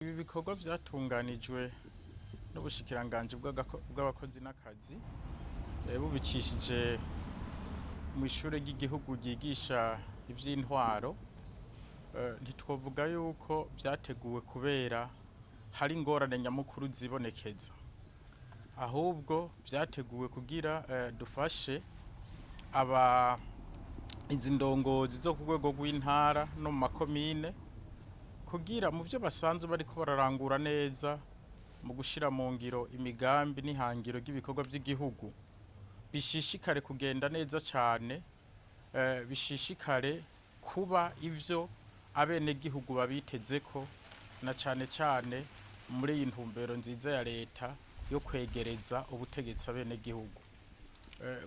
Ibi bikorwa vyatunganijwe n'ubushikiranganji bw'abakozi n'akazi, bubicishije mw'ishure ry'igihugu ryigisha ivy'intwaro. Ntitwovuga yuko vyateguwe kubera hari ingorane nyamukuru zibonekeza, ahubwo vyateguwe kugira dufashe aba izi ndongozi zo ku rwego rw'intara no mu makomine kugira mu vyo basanzwe bariko bararangura neza mu gushira mu ngiro imigambi n'ihangiro ry'ibikorwa vy'igihugu bishishikare kugenda neza cane, bishishikare kuba ivyo abenegihugu babitezeko, na cane cane muri iyi ntumbero nziza ya leta yo kwegereza ubutegetsi abenegihugu.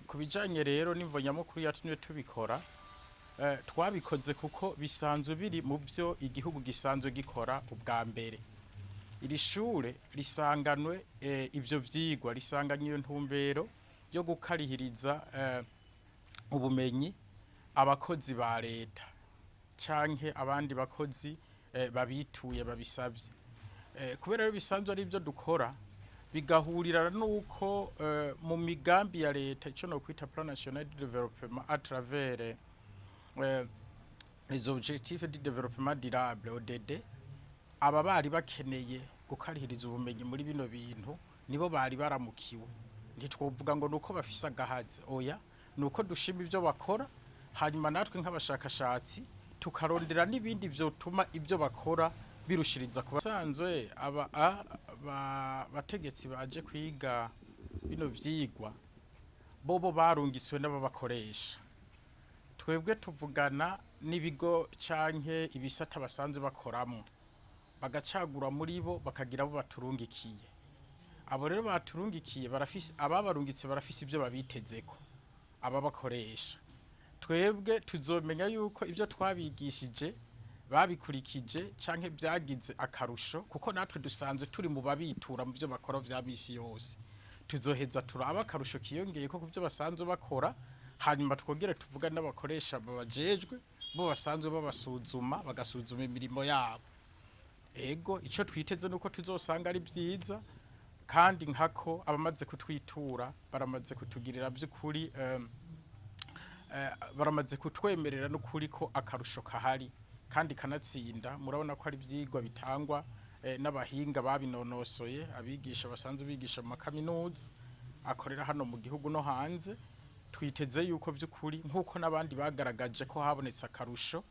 Ku bijanye rero n'imvo nyamukuru yatumye tubikora, twabikoze kuko bisanzwe biri mu vyo igihugu gisanzwe gikora. Ubwa mbere, iri shure risanganwe ivyo vyigwa, risanganywe iyo ntumbero yo gukarihiriza ubumenyi abakozi ba leta canke abandi bakozi babituye babisavye. Kubera rero bisanzwe ari ivyo dukora, bigahurirana nuko mu migambi ya leta, ico nokwita Plan National de Développement à travers les objectifs du développement durable, ODD, aba bari bakeneye gukarihiriza ubumenyi muri bino bintu nibo bari baramukiwe. Ntitwovuga ngo nuko bafise agahaze, oya, nuko dushima ivyo bakora, hanyuma natwe nk'abashakashatsi tukarondera n'ibindi vyotuma ivyo bakora birushiriza kuba sanzwe. Aba bategetsi baje kwiga bino vyigwa bobo barungiswe n'ababakoresha. Twebwe tuvugana n'ibigo canke ibisata basanzwe bakoramwo, bagacagura muri bo, bakagira abo baturungikiye. Abo rero baturungikiye barafise ababarungitse, barafise ivyo babitezeko ababakoresha. Twebwe tuzomenya yuko ivyo twabigishije babikurikije canke vyagize akarusho, kuko natwe dusanzwe turi mu babitura mu vyo bakora vya misi yose. Tuzoheza turaba akarusho kiyongeye ko kuvyo basanzwe bakora, hanyuma twongere tuvugane n'abakoresha babajejwe, bo basanzwe babasuzuma, bagasuzuma imirimo yabo. Ego, ico twiteze nuko tuzosanga ari vyiza, kandi nkako abamaze kutwitura baramaze kutugirira vy'ukuri, baramaze kutwemerera n'ukuri ko akarusho kahari kandi kanatsinda. Murabona ko ari ivyigwa bitangwa n'abahinga babinonosoye, abigisha basanzwe bigisha mu makaminuza akorera hano mu gihugu no hanze. Twiteze yuko vy'ukuri, nk'uko n'abandi bagaragaje ko habonetse akarusho,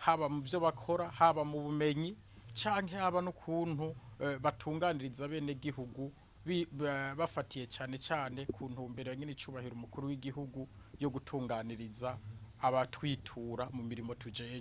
haba mu vyo bakora, haba mu bumenyi, canke haba n'ukuntu batunganiriza bene gihugu, bafatiye cane cane ku ntumbero ya nyene icubahiro umukuru w'igihugu yo gutunganiriza abatwitura mu mirimo tujejwe.